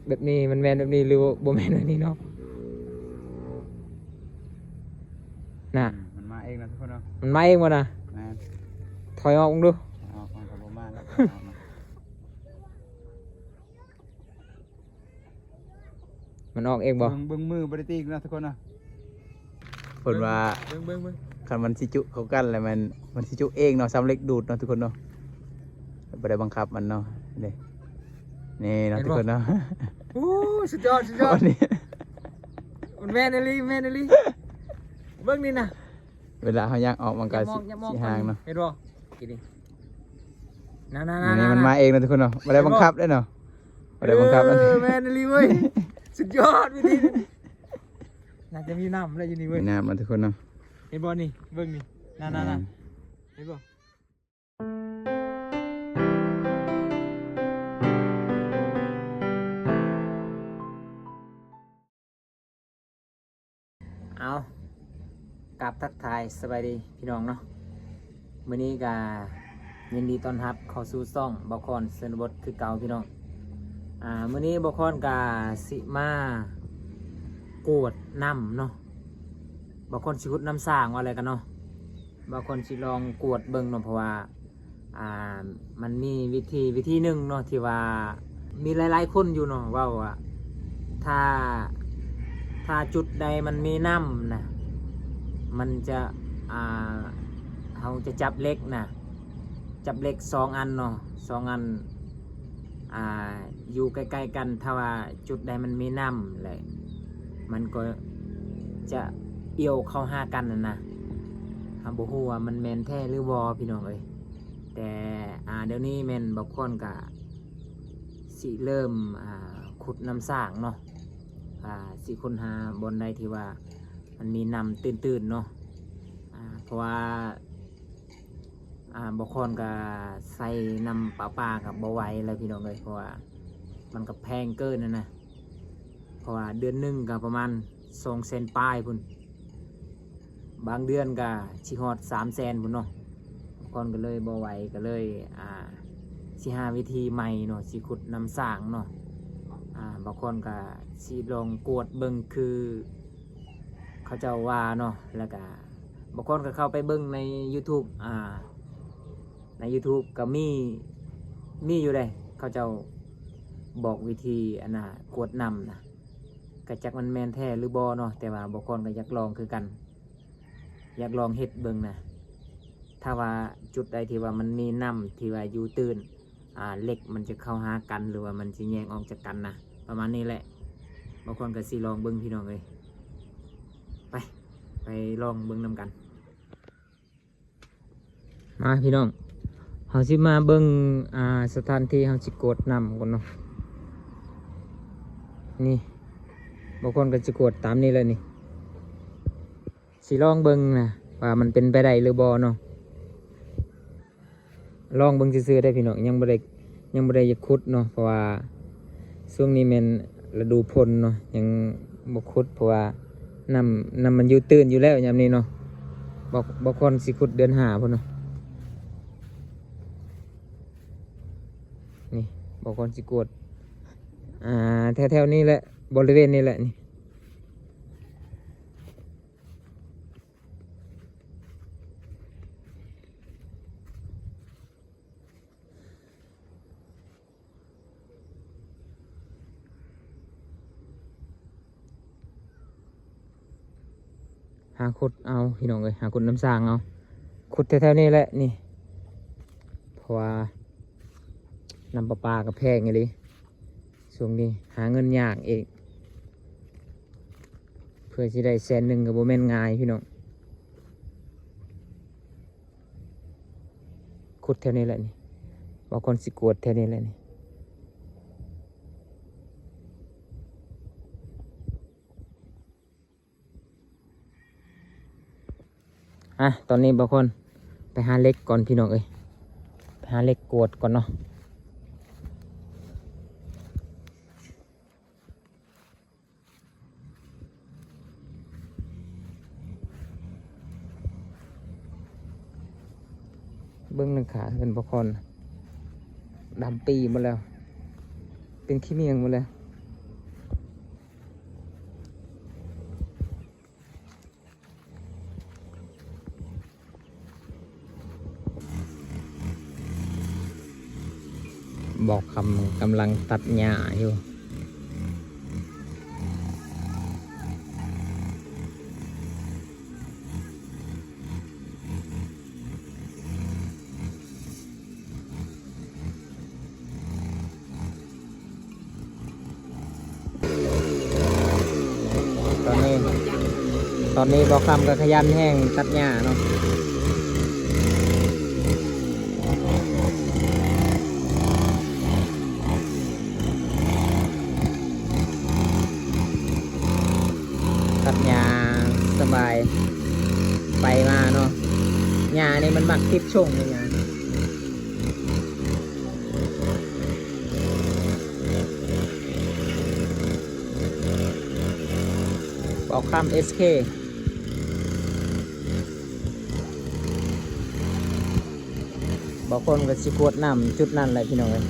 ແບບນີ້ ມັນແມ່ນແບບນີ້ ຫຼືບໍ່ແມ່ນແບບນີ້ເນາະ? ນະ ອືມ ມັນມາເອງນະທຸກຄົນເນາະ. ມັນມາເອງບໍ່ນະ? ແມ່ນ. ຖອຍອອກເບິ່ງດູ. ອອກ ມັນກໍບໍ່ມາແລ້ວ. ມັນອອກເອງບໍ່? ເບິ່ງ ເບິ່ງມືບໍ່ໄດ້ຕີນະທຸກຄົນນະ. ເພິ່ນວ່າ ເບິ່ງ ເບິ່ງ ເບິ່ງ ຄັນມັນຊິຈຸເຂົ້າກັນແລ້ວ ມັນ ມັນຊິຈຸເອງເນາະ, ສ່ຳເຫຼັກດູດເນາະທຸກຄົນເນາະ, ບໍ່ໄດ້ບັງຄັບມັນເນາະ. ນີ້ ນີ້ເນາະ ເຫັນບໍ່? ທຸກຄົນເນາະ. ໂອ້ ສຸດຍອດ ສຸດຍອດ. ອັນນີ້ ມັນແມ່ນອີ່ຫຼີ ແມ່ນອີ່ຫຼີ. ເບິ່ງນີ້ນະ ເວລາເຮົາຍ່າງອອກ ມັນກໍ ຢ່າມອງ ຢ່າມອງ ຊິຫ່າງເນາະ. ເຫັນບໍ່? ກີ້ນີ້ ນັ້ນໆໆໆ ນີ້ມັນມາເອງນະທຸກຄົນເນາະ, ບໍ່ໄດ້ບັງຄັບເດ້ເນາະ. ເຫັນບໍ່? ບໍ່ໄດ້ບັງຄັບ. ເອີ ແມ່ນອີ່ຫຼີເວີຍ. ສຸດຍອດວິທີນີ້. ໜ້າຈະມີນ້ຳແລ້ວຢູ່ນີ້ເວີຍ. ມີນ້ຳນະທຸກຄົນເນາະ. ເຫັນບໍ່ນີ້? ເບິ່ງນີ້ ນັ້ນໆໆ ແມ່ນ ເຫັນບໍ່? ເອົາ ກາບທັກທາຍສະບາຍດີພີ່ນ້ອງເນາະ. ມື້ນີ້ກະຍິນດີຕ້ອນຮັບເຂົ້າສູ່ຊ່ອງບ່າວຄອນຊົນນະບົດຄືເກົ່າພີ່ນ້ອງ. ອາ ມື້ນີ້ບ່າວຄອນກະຊິມາກວດນ້ຳເນາະ, ບ່າວຄອນຊິຂຸດນ້ຳສ້າງວ່າແລ້ວກັນເນາະ. ບ່າວຄອນຊິລອງກວດເບິ່ງເນາະ, ເພາະວ່າ ອ່າ ມັນມີວິທີ ວິທີໜຶ່ງເນາະ ທີ່ວ່າມີຫຼາຍໆຄົນຢູ່ເນາະ ເວົ້າວ່າ ຖ້າ ຖ້າຈຸດໃດມັນມີນ້ຳນະ ມັນຈະ ອ່າ ເຮົາຈະຈັບເຫຼັກນະ ຈັບເຫຼັກສອງອັນເນາະ ສອງອັນ ອ່າ ຢູ່ໃກ້ໆກັນ, ຖ້າວ່າຈຸດໃດມັນມີນ້ຳແຫຼະ ມັນກໍຈະອ່ຽວເຂົ້າຫາກັນຫັ້ນນະ. ເຮົາບໍ່ຮູ້ວ່າມັນແມ່ນແທ້ຫຼືບໍ່ພີ່ນ້ອງເອີຍ. ແຕ່ ອ່າ ດຽວນີ້ແມ່ນບ່າວຄອນກະຊິເລີ່ມ ອ່າ ຂຸດນ້ຳສ້າງເນາະ, ອ່າ ຊິຄົ້ນຫາບ່ອນໃດທີ່ວ່າມັນມີນ້ຳຕື້ນໆເນາະ. ອ່າ ເພາະວ່າ ອ່າ ບ່າວຄອນກະໃສ່ນ້ຳປະປາກະບໍ່ໄຫວແລ້ວພີ່ນ້ອງເອີຍ, ເພາະວ່າມັນກະແພງເກີນຫັ້ນນະ. ເພາະວ່າເດືອນໜຶ່ງກະປະມານສອງແສນປາຍພຸ້ນ, ບາງເດືອນກະຊິຮອດສາມແສນພຸ້ນເນາະ. ບ່າວຄອນກະເລີຍບໍ່ໄຫວ ກະເລີຍ ອ່າ ຊິຫາວິທີໃໝ່ເນາະ, ຊິຂຸດນ້ຳສ້າງເນາະ. ອ່າ ບ່າວຄອນກະຊິລອງກວດເບິ່ງຄືເຂົາເຈົ້າວ່າເນາະ, ແລ້ວກະ ບ່າວຄອນກໍເຂົ້າໄປເບິ່ງໃນຢູທູບ ອ່າ ໃນຢູທູບກໍມີ ມີຢູ່ເດ້, ເຂົາເຈົ້າບອກວິທີ ອັນນ່າ ກວດນ້ຳນະ, ກໍຈັກມັນແມ່ນແທ້ຫຼືບໍ່ເນາະ, ແຕ່ວ່າບ່າວຄອນກໍຢາກລອງຄືກັນ, ຢາກລອງເຮັດເບິ່ງນະ. ຖ້າວ່າຈຸດໃດທີ່ວ່າມັນມີນ້ຳທີ່ວ່າຢູ່ຕື້ນ ອ່າ ເຫຼັກມັນຈະເຂົ້າຫາກັນ ຫຼືວ່າມັນຈະແຍກອອກຈາກກັນນະ ປະມານນີ້ແຫຼະ. ບ່າວຄອນກໍຊິລອງເບິ່ງພີ່ນ້ອງເອີຍ, ໄປ ໄປລອງເບິ່ງນຳກັນ. ມາພີ່ນ້ອງ ເຮົາຊິມາເບິ່ງ ອ່າ ສະຖານທີ່ເຮົາຊິກວດນ້ຳກ່ອນເນາະ. ນີ້ ບ່າວຄອນກໍຊິກວດຕາມນີ້ແຫຼະນີ້. ຊິລອງເບິ່ງນະ ວ່າມັນເປັນໄປໄດ້ຫຼືບໍ່ເນາະ, ລອງເບິ່ງຊື່ໆເດ້ພີ່ນ້ອງ. ຍັງບໍ່ໄດ້ ຍັງບໍ່ໄດ້ຢາກຂຸດເນາະ, ເພາະວ່າຊ່ວງນີ້ແມ່ນລະດູຝົນເນາະ, ຍັງບໍ່ຂຸດ ເພາະວ່ານ້ຳ ນ້ຳມັນຢູ່ຕື້ນຢູ່ແລ້ວຍາມນີ້ເນາະ. ບໍ່ ບໍ່ຄວນຊິຂຸດເດືອນຫ້າພຸ້ນເນາະ. ນີ້ ບໍ່ຄວນຊິກວດ ອ່າ ແຖວໆນີ້ແຫຼະ ບໍລິເວນນີ້ແຫຼະນີ້. ຫາຂຸດເອົາພີ່ນ້ອງເອີຍ, ຫາຂຸດນ້ຳສ້າງເອົາ, ຂຸດແຖວໆນີ້ແຫຼະນີ້. ເພາະວ່ານ້ຳປະປາກໍແພງອີ່ຫຼີ. ຊ່ວງນີ້ຫາເງິນຍາກອີກ, ເພື່ອຊິໄດ້ແສນໜຶ່ງກໍບໍ່ແມ່ນງ່າຍພີ່ນ້ອງ. ຂຸດແຖວນີ້ແຫຼະນີ້, ວ່າຄວນຊິກວດແຖວນີ້ແຫຼະນີ້. ອ່ະ ຕອນນີ້ບ່າວຄອນໄປຫາເຫຼັກກ່ອນພີ່ນ້ອງເອີຍ, ໄປຫາເຫຼັກກວດກ່ອນເນາະ. ເບິ່ງຫຼັງຄາເຮືອນບ່າວຄອນ ດຳປີ້ໝົດແລ້ວ, ເປັນຂີ້ໝ້ຽງໝົດແລ້ວ. ບໍ່ຄຳກຳລັງຕັດຫຍ້າຢູ່. ຕອນນີ້ ຕອນນີ້ບ່າວຄຳກໍຂະຫຍັນແຮງຕັດຫຍ້າເນາະ. ຕັດຫຍ້າສະບາຍ ໄປມາເນາະ. ຫຍ້ານີ້ມັນມັກຕິດຊົງນີ້ນະ. ບ່າວຄຳ ເອສເຄ ບາງຄົນກໍຊິກວດນ້ຳຈຸດນັ້ນແຫຼະ ພີ່ນ້ອງເອີຍ.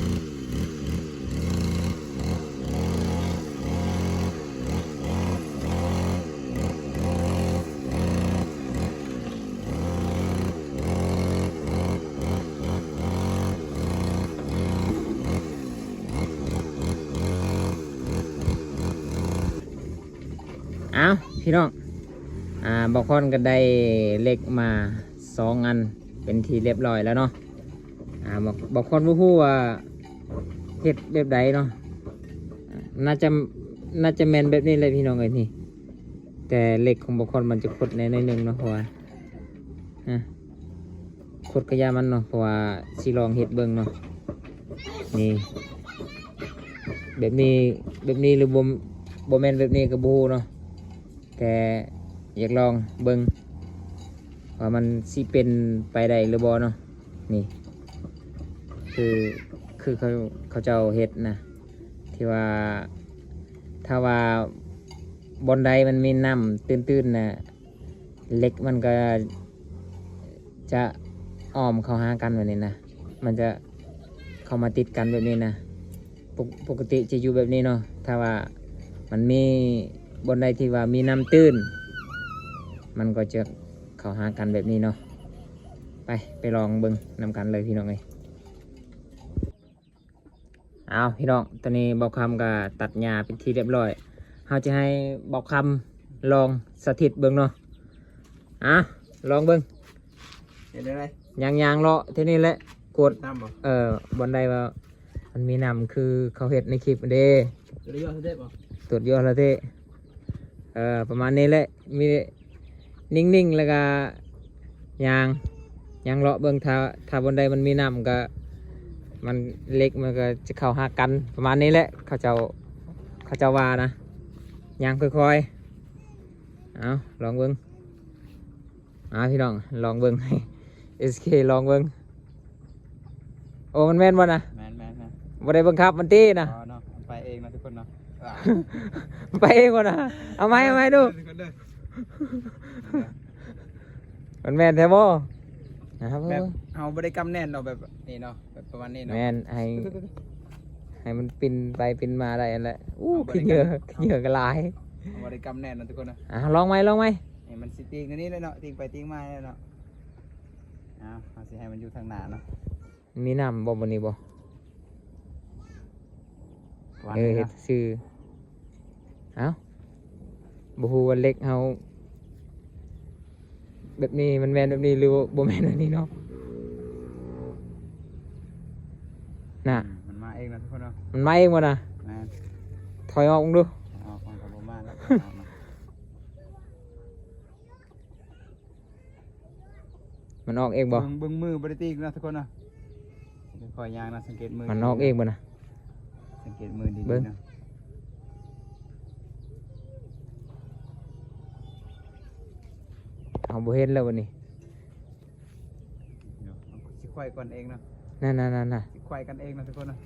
ອ້າວ ພີ່ນ້ອງ ອ່າ ບ່າວຄອນກໍໄດ້ເຫຼັກມາສອງອັນເປັນທີ່ລຽບຮ້ອຍແລ້ວເນາະ. ອ່າ ບ່າວຄອນບໍ່ຮູ້ວ່າເຮັດແບບໃດເນາະ. ໜ້າຈະ ໜ້າຈະແມ່ນແບບນີ້ແຫຼະ ພີ່ນ້ອງເອີຍ ນີ້. ແຕ່ເຫຼັກຂອງບ່າວຄອນມັນຈະຄົດແດ່ໜ້ອຍໜຶ່ງເນາະ ເພາະວ່າ ອ່າ ຄົດກະຢ່າມັນເນາະ ເພາະວ່າຊິລອງເຮັດເບິ່ງເນາະ. ນີ້ ແບບນີ້ ແບບນີ້ ຫຼືບໍ່ ບໍ່ແມ່ນແບບນີ້ກໍບໍ່ຮູ້ເນາະ. ແຕ່ຢາກລອງເບິ່ງວ່າມັນຊິເປັນໄປໄດ້ຫຼືບໍ່ເນາະ. ນີ້ ຄື ຄືເຂົາ ເຂົາເຈົ້າເຮັດນະ ທີ່ວ່າ ຖ້າວ່າບ່ອນໃດມັນມີນ້ຳຕື້ນໆນະ ເຫຼັກມັນກໍຈະອ້ອມເຂົ້າຫາກັນແບບນີ້ນະ ມັນຈະເຂົ້າມາຕິດກັນແບບນີ້ນະ. ປົກ ປົກກະຕິຈະຢູ່ແບບນີ້ເນາະ. ຖ້າວ່າມັນມີບ່ອນໃດທີ່ວ່າມີນ້ຳຕື້ນ ມັນກໍຈະເຂົ້າຫາກັນແບບນີ້ເນາະ. ໄປ ໄປລອງເບິ່ງນຳກັນເລີຍ ພີ່ນ້ອງເອີຍ. ອ້າວ ພີ່ນ້ອງ ຕອນນີ້ບ່າວຄຳກໍຕັດຫຍ້າເປັນທີ່ລຽບຮ້ອຍ. ເຮົາຈະໃຫ້ບ່າວຄຳລອງສາທິດເບິ່ງເນາະ. ອ່າ ລອງເບິ່ງ. ເຮັດໄດ້ ຍ່າງໆເລາະທີ່ນີ້ແຫຼະ ກວດ ນ້ຳບໍ່? ເອີ ບ່ອນໃດວ່າມັນມີນ້ຳ ຄືເຂົາເຮັດໃນຄລິບເດ້. ຕົວດຍົວະເດ້ບໍ່? ຕົວດຍົວະເດ້. ເອີ ປະມານນີ້ແຫຼະ ມີ ນິ່ງໆ ແລ້ວກະຍ່າງ ຍ່າງເລາະເບິ່ງ. ຖ້າ ຖ້າບ່ອນໃດມັນມີນ້ຳກະ ມັນ ເຫຼັກມັນກະຈະເຂົ້າຫາກັນ ປະມານນີ້ແຫຼະ ເຂົາເຈົ້າ ເຂົາເຈົ້າວ່ານະ. ຍ່າງຄ່ອຍໆ ເອົາ ລອງເບິ່ງ. ອ່າ ພີ່ນ້ອງ ລອງເບິ່ງ ເອສເຄ ລອງເບິ່ງ. ໂອ້ ມັນແມ່ນບໍ່ນະ? ແມ່ນໆໆ ບໍ່ໄດ້ບັງຄັບມັນຕິນະ. ອໍ ເນາະ ມັນໄປເອງນະທຸກຄົນເນາະ. ມັນໄປເອງບໍ່ນະ? ເອົາໃໝ່ ເອົາໃໝ່ດູ ທຸກຄົນເດີ. ມັນແມ່ນແທ້ບໍ່? ນະ ແບບເຮົາບໍ່ໄດ້ກຳແໜ້ນເນາະ ແບບນີ້ເນາະ ແບບປະມານນີ້ເນາະ. ແມ່ນ ໃຫ້ ໃຫ້ມັນປິ່ນໄປປິ່ນມາໄດ້ຫັ້ນແຫຼະ. ອູ້ ເຮົາບໍ່ໄດ້ກຳ ຂີ້ເຫຍື້ອ ຂີ້ເຫຍື້ອກໍຫຼາຍ. ເຮົາບໍ່ໄດ້ກຳແໜ້ນເນາະທຸກຄົນເນາະ. ອ່າ ລອງໃໝ່ ລອງໃໝ່. ໃຫ້ມັນຊິຕີງອັນນີ້ແຫຼະເນາະ ຕີງໄປຕີງມາແຫຼະເນາະ. ເອົາ ເຮົາຊິໃຫ້ມັນຢູ່ທາງໜ້າເນາະ. ມີນ້ຳບໍ່ ບ່ອນນີ້ບໍ່? ເອີ ເຮັດຊື່. ເອົ້າ ບໍ່ຮູ້ວ່າເຫຼັກເຮົາແບບນີ້ ມັນແມ່ນແບບນີ້ ຫຼືບໍ່ແມ່ນແບບນີ້ເນາະ. ນະ ອືມ ມັນມາເອງນະທຸກຄົນເນາະ. ມັນມາເອງບໍ່ນະ? ແມ່ນ. ຖອຍອອກເບິ່ງດູ. ອອກມັນກໍບໍ່ມາແລ້ວ. ມັນອອກເອງບໍ່? ເບິ່ງ ເບິ່ງມືບໍ່ໄດ້ຕີກເນາະທຸກຄົນເນາະ. ຄ່ອຍຍ່າງນະ ສັງເກດມື. ມັນອອກເອງບໍ່ນະ? ສັງເກດມືດີໆ ເບິ່ງເນາະ. ເຮົາບໍ່ເຫັນແລ້ວບັດນີ້. ເນາະ ມັນຊິໄຂວ້ກັນເອງເນາະ. ນັ້ນໆໆໆ ຊິໄຂວ້ກັນເອງເນາະທຸກຄົນເນາະ.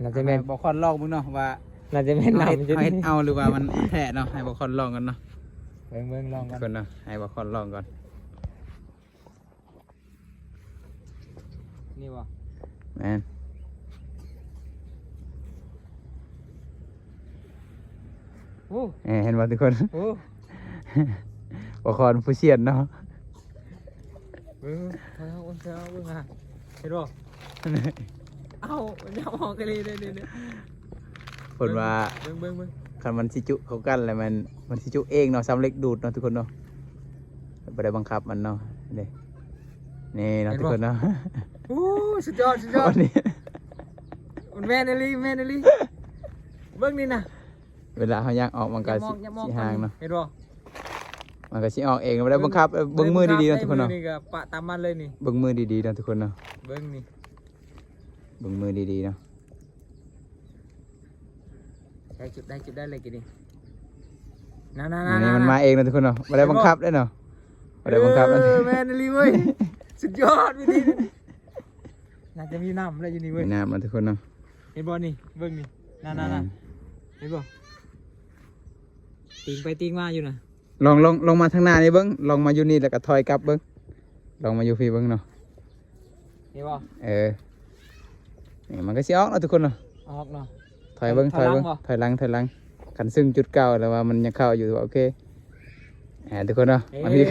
ໜ້າຈະແມ່ນ ໃຫ້ບ່າວຄອນລອງເບິ່ງເນາະວ່າ ໜ້າຈະແມ່ນນ້ຳ ເຮົາເຮັດ ເຮົາເຮັດເອົາ ຫຼືວ່າມັນແທ້ເນາະ. ໃຫ້ບ່າວຄອນລອງກ່ອນເນາະ. ເບິ່ງໆ ລອງກ່ອນ ທຸກຄົນເນາະ ໃຫ້ບ່າວຄອນລອງກ່ອນ. ນີ້ບໍ່? ແມ່ນ. ໂອ້ ເອີ ເຫັນບໍ່ທຸກຄົນ? ໂອ້ ບ່າວຄອນຜູ້ຊ່ຽນເນາະ. ເບິ່ງ ເບິ່ງ ເບິ່ງ ເບິ່ງ ເຫັນບໍ່? ເອົາ ຍັບອອກອີ່ຫຼີເດ້ ເພິ່ນວ່າ ເບິ່ງ ເບິ່ງ ເບິ່ງ ຄັນມັນຊິຈຸເຂົ້າກັນແລ້ວມັນ ມັນຊິຈຸເອງເນາະ ສ່ຳເຫຼັກດູດເນາະທຸກຄົນເນາະ ບໍ່ໄດ້ບັງຄັບມັນເນາະ ເດ້ ນີ້ເນາະ ເຫັນບໍ່ ທຸກຄົນເນາະ ໂອ້ ສຸດຍອດ ສຸດຍອດ ອັນນີ້ ມັນແມ່ນອີ່ຫຼີ ແມ່ນອີ່ຫຼີ ເບິ່ງນີ້ນະ ເວລາເຮົາຍ່າງອອກມັນກໍ ຢ່າມອງ ຢ່າມອງ ຊິຫ່າງເນາະ ເຫັນບໍ່ ມັນກໍຊິອອກເອງ ບໍ່ໄດ້ບັງຄັບ ເອີ ເບິ່ງມືດີໆເນາະທຸກຄົນເນາະ ນີ້ກໍປະຕາມມັນເລີຍນີ້ ເບິ່ງມືດີໆເນາະທຸກຄົນເນາະ ເບິ່ງນີ້ ເບິ່ງມືດີໆເນາະ ໄດ້ຈຸດ ໄດ້ຈຸດ ໄດ້ເລີຍກີ້ນີ້ ນັ້ນໆໆໆ ນີ້ມັນມາເອງເນາະທຸກຄົນເນາະ ບໍ່ໄດ້ບັງຄັບເດ້ເນາະ ບໍ່ໄດ້ບັງຄັບ ເອີ ແມ່ນອີ່ຫຼີເວີຍ ສຸດຍອດວິທີ ໜ້າຈະມີນ້ຳແລ້ວຢູ່ນີ້ເວີຍ ມີນ້ຳເນາະທຸກຄົນເນາະ ເຫັນບໍ່ນີ້ ເບິ່ງນີ້ ນັ້ນໆໆ ແມ່ນ ເຫັນບໍ່ ຕີງໄປຕີງມາຢູ່ນະ ລອງ ລອງ ລອງມາທາງໜ້ານີ້ເບິ່ງ ລອງມາຢູ່ນີ້ແລ້ວກໍຖອຍກັບເບິ່ງ ລອງມາຢູ່ພີ້ເບິ່ງເນາະ ນີ້ບໍ່ ເອີ ນີ້ມັນກໍຊິອອກເນາະທຸກຄົນເນາະ ອອກເນາະ ຖອຍເບິ່ງ ຖອຍ ຖອຍເບິ່ງ ຖອຍຫຼັງບໍ່ ຖອຍຫຼັງ ຖອຍຫຼັງ ຄັນຊຶ້ງຈຸດເກົ່າແລ້ວວ່າມັນຍັງເຂົ້າຢູ່ ຖືວ່າໂອເຄ ອ່າ ທຸກຄົນເນາະ ເອີ ມາພີ້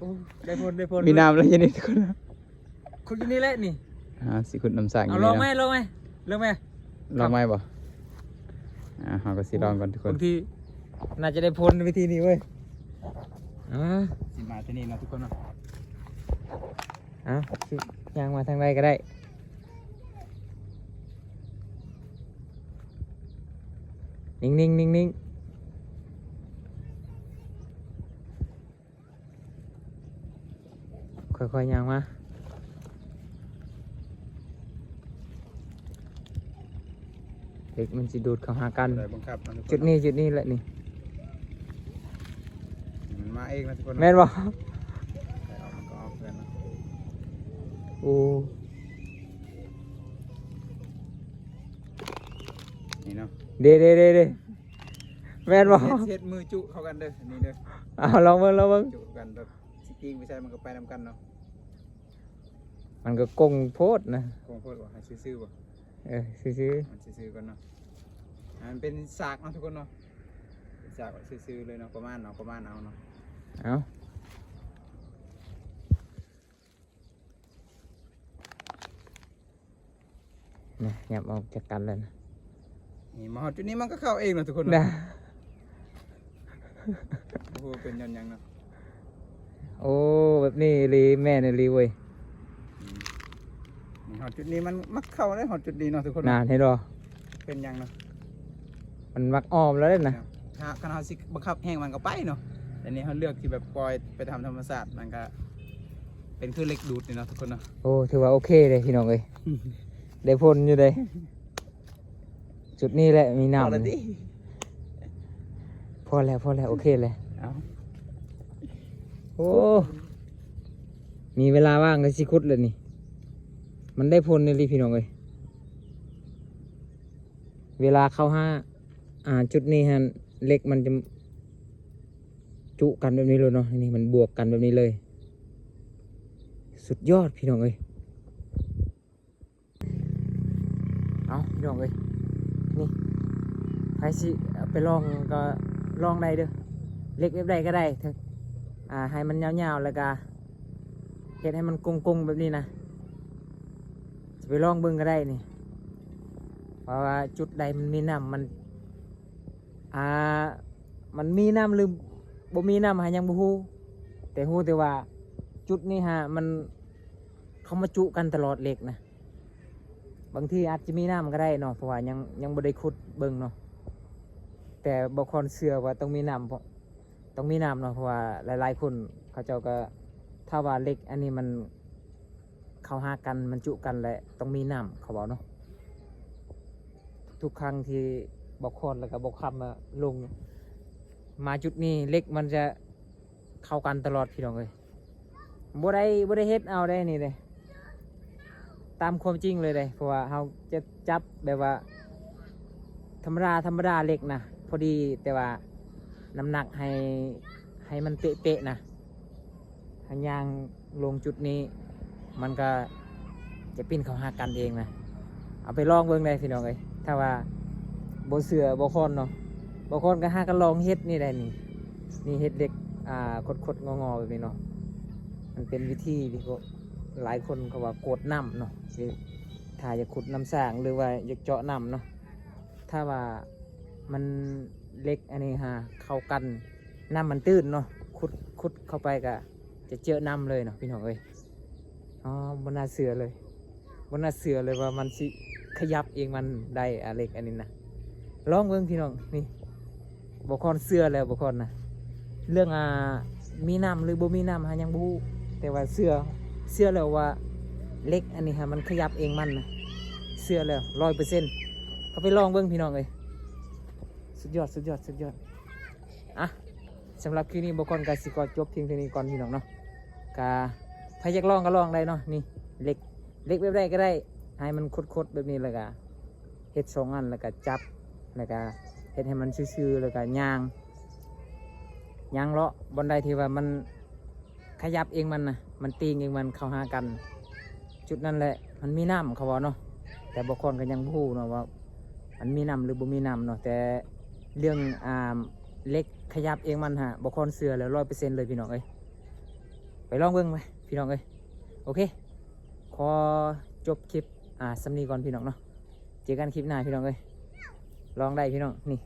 ໂອ້ ໄດ້ຜົນ ໄດ້ຜົນ ມີນ້ຳແລ້ວຢູ່ນີ້ທຸກຄົນ ຂຸດຢູ່ນີ້ແຫຼະນີ້ ອ່າ ຊິຂຸດນ້ຳສ້າງ ເອົາ ຢູ່ນີ້ເນາະ ລອງໄໝ ລອງໄໝ ເລີ່ມໄໝ ລອງໄໝບໍ່ ອ່າ ເຮົາກໍຊິລອງກ່ອນທຸກຄົນ ບາງທີໜ້າຈະໄດ້ຜົນວິທີນີ້ເວີຍ ອ່າ ຊິມາທີ່ນີ້ເນາະທຸກຄົນເນາະ ເອົາ ຊິຍ່າງມາທາງໃດກໍໄດ້ ນິ່ງໆໆໆ ຄ່ອຍໆຍ່າງມາ ເຫຼັກມັນຊິດູດເຂົ້າຫາກັນ ບໍ່ໄດ້ບັງຄັບເນາະທຸກຄົນ ຈຸດນີ້ ຈຸດນີ້ແຫຼະນີ້ ມັນມາເອງນະທຸກຄົນ ແມ່ນບໍ່ ໃຫ້ອອກມັນກໍອອກເອງນະ ໂອ້ ນີ້ເນາະ ເດ້ໆໆໆ ແມ່ນບໍ່ ເຮັດ ເຮັດມືຈຸເຂົ້າກັນເດີ້ ນີ້ເດີ້ ເອົາ ລອງເບິ່ງ ລອງເບິ່ງ ຈຸເຂົ້າກັນແບບຊິກິ້ງໄປໃສມັນກໍໄປນຳກັນເນາະ ມັນກໍກົງໂພດນະ ກົງໂພດບໍ່ ໃຫ້ຊື່ໆບໍ່ ເອີ ຊື່ໆ ມັນຊື່ໆກ່ອນເນາະ ໃຫ້ມັນເປັນສາກເນາະທຸກຄົນເນາະ ເປັນສາກຊື່ໆເລີຍເນາະ ປະມານເອົາ ປະມານເອົາເນາະ ເອົາ ນະ ຫຍັບອອກຈາກກັນແລ້ວນະ ນີ້ມາຮອດຈຸດນີ້ມັນກໍເຂົ້າເອງເນາະທຸກຄົນເນາະ ນະ ບໍ່ຮູ້ເປັນຍ້ອນຫຍັງເນາະ ໂອ້ ແບບນີ້ອີ່ຫຼີ ແມ່ນອີ່ຫຼີເວີຍ ອືມ ນີ້ຮອດຈຸດນີ້ມັນມັກເຂົ້າເດ້ ຮອດຈຸດນີ້ເນາະທຸກຄົນເນາະ ນານ ເຫັນບໍ່ ເປັນຫຍັງເນາະ ມັນມັກອ້ອມແລ້ວເດ້ນະ ຖ້າ ຄັນເຮົາຊິບັງຄັບແຮງມັນກໍໄປເນາະ ແຕ່ນີ້ເຮົາເລືອກທີ່ແບບປ່ອຍໄປຕາມທຳມະຊາດ ມັນກໍເປັນຄືເຫຼັກດູດນີ້ເນາະທຸກຄົນເນາະ ໂອ້ ຖືວ່າໂອເຄເດ້ພີ່ນ້ອງເອີຍ ໄດ້ຜົນຢູ່ເດ້ ຈຸດນີ້ແຫຼະມີນ້ຳ ພໍແລ້ວຕິ ພໍແລ້ວ ພໍແລ້ວ ໂອເຄແລ້ວ ເອົາ ໂອ້ ມີເວລາວ່າງກໍຊິຂຸດແລ້ວນີ້ ມັນໄດ້ຜົນອີ່ຫຼີພີ່ນ້ອງເອີຍ ເວລາເຂົ້າຫາ ອ່າ ຈຸດນີ້ຫັ້ນ ເຫຼັກມັນຈະຈຸກັນແບບນີ້ໂລດເນາະ ນີ້ມັນບວກກັນແບບນີ້ເລີຍ ສຸດຍອດພີ່ນ້ອງເອີຍ. ເອົາ ພີ່ນ້ອງເອີຍ ນີ້ ໃຜຊິໄປລອງກໍລອງໄດ້ເດີ້ ເຫຼັກແບບໃດກໍໄດ້ ອ່າ ໃຫ້ມັນຍາວໆ ແລ້ວກໍເຮັດໃຫ້ມັນກົງໆ ແບບນີ້ນະ ຊິໄປລອງເບິ່ງກໍໄດ້ນີ້ ເພາະວ່າຈຸດໃດມັນມີນ້ຳ ມັນ ອ່າ ມັນມີນ້ຳ ຫຼື ບໍ່ມີນ້ຳ ຫາຍັງບໍ່ຮູ້ ແຕ່ຮູ້ແຕ່ວ່າຈຸດນີ້ຫາມັນ ເຂົາມາຈຸກັນຕະຫຼອດເຫຼັກນະ ບາງທີອາດຈະມີນ້ຳກໍໄດ້ເນາະ ເພາະວ່າຍັງ ຍັງບໍ່ໄດ້ຂຸດເບິ່ງເນາະ ແຕ່ບໍ່ຄອນເຊື່ອວ່າຕ້ອງມີນ້ຳ ເພາະ ຕ້ອງມີນ້ຳເນາະ ເພາະວ່າຫຼາຍໆຄົນເຂົາເຈົ້າກໍ ຖ້າວ່າເຫຼັກອັນນີ້ມັນເຂົ້າຫາກັນ ມັນຈຸກັນແຫຼະ ຕ້ອງມີນ້ຳ ເຂົາເວົ້າເນາະ ທຸກຄັ້ງທີ່ບໍ່ຄອນ ແລ້ວກໍບໍ່ຄຳມາລົງ ມາຈຸດນີ້ເຫຼັກມັນຈະ ເຂົ້າກັນຕະຫຼອດພີ່ນ້ອງເອີຍ ບໍ່ໄດ້ ບໍ່ໄດ້ເຮັດເອົາເດ້ນີ້ເດ້ ຕາມຄວາມຈິງເລີຍເດ້ ເພາະວ່າເຮົາຈະຈັບແບບວ່າທຳມະດາ ທຳມະດາເຫຼັກນະ ພໍດີ ແຕ່ວ່ານ້ຳໜັກໃຫ້ ໃຫ້ມັນເປະໆນະ ຫາຍ່າງລົງຈຸດນີ້ ມັນກໍຈະປິ່ນເຂົ້າຫາກັນເອງນະ ເອົາໄປລອງເບິ່ງໄດ້ພີ່ນ້ອງເອີຍ ຖ້າວ່າບໍ່ເຊື່ອບໍ່ຄອນເນາະ ບໍ່ຄອນກໍຫາກັນລອງເຮັດນີ້ໄດ້ນີ້ ນີ້ເຮັດເຫຼັກ ອ່າ ຄົດໆງໍໆແບບນີ້ເນາະ ມັນເປັນວິທີທີ່ພວກ ຫຼາຍຄົນເຂົາວ່າກົດນ້ຳເນາະ ຄືຖ້າຢາກຂຸດນ້ຳສ້າງ ຫຼືວ່າຢາກເຈາະນ້ຳເນາະ ຖ້າວ່າມັນເຫຼັກອັນນີ້ຫາເຂົ້າກັນ ນ້ຳມັນຕື້ນເນາະ ຂຸດ ຂຸດເຂົ້າໄປກະຈະເຈີນ້ຳເລີຍເນາະ ພີ່ນ້ອງເອີຍ. ອໍ ບໍ່ໜ້າເຊື່ອເລີຍ ບໍ່ໜ້າເຊື່ອເລີຍວ່າມັນຊິຂະຫຍັບເອງມັນໄດ້ ອາ ເຫຼັກອັນນີ້ນະ. ລອງເບິ່ງພີ່ນ້ອງ ນີ້ ບໍ່ຄອນເຊື່ອແລ້ວ ບໍ່ຄອນນະ ເລື່ອງ ອາ ມີນ້ຳ ຫຼື ບໍ່ມີນ້ຳ ຫາຍັງບໍ່ຮູ້ ແຕ່ວ່າເຊື່ອ ເຊື່ອແລ້ວວ່າເຫຼັກອັນນີ້ຫາມັນຂະຫຍັບເອງມັນນະ ເຊື່ອແລ້ວ ຮ້ອຍເປີເຊັນ. ເຮົາໄປລອງເບິ່ງພີ່ນ້ອງເອີຍ ສຸດຍອດ ສຸດຍອດ ສຸດຍອດ. ອະ ສຳລັບຄລິບນີ້ ບໍ່ຄອນກະຊິຂໍຈົບພຽງເທົ່ານີ້ກ່ອນພີ່ນ້ອງເນາະ. ກະໃຜຢາກລອງກະລອງໄດ້ເນາະ ນີ້ເຫຼັກ ເຫຼັກແບບໃດກະໄດ້ ໃຫ້ມັນຂົດໆແບບນີ້ ແລ້ວກະເຮັດສອງອັນ ແລ້ວກະຈັບ ແລ້ວກະເຮັດໃຫ້ມັນຊື່ໆ ແລ້ວກະຍ່າງ ຍ່າງເລາະບ່ອນໃດທີ່ວ່າມັນຂະຫຍັບເອງມັນນະ ມັນຕີງເອງມັນເຂົ້າຫາກັນ ຈຸດນັ້ນແຫຼະມັນມີນ້ຳ ເຂົາເວົ້າເນາະ. ແຕ່ບໍ່ຄອນກະຍັງບໍ່ຮູ້ເນາະວ່າມັນມີນ້ຳ ຫຼື ບໍ່ມີນ້ຳເນາະ ແຕ່ເລື່ອງ ອາ ເຫຼັກຂະຫຍັບເອງມັນຫາ ບໍ່ຄອນເຊື່ອແລ້ວ ຮ້ອຍເປີເຊັນເລີຍພີ່ນ້ອງເອີຍ. ໄປລອງເບິ່ງໄປພີ່ນ້ອງເອີຍ. ໂອເຄ ຂໍຈົບຄລິບ ອາ ສ່ຳນີ້ກ່ອນພີ່ນ້ອງເນາະ ເຈີກັນຄລິບໜ້າພີ່ນ້ອງເອີຍ. ລອງໄດ້ພີ່ນ້ອງ ນີ້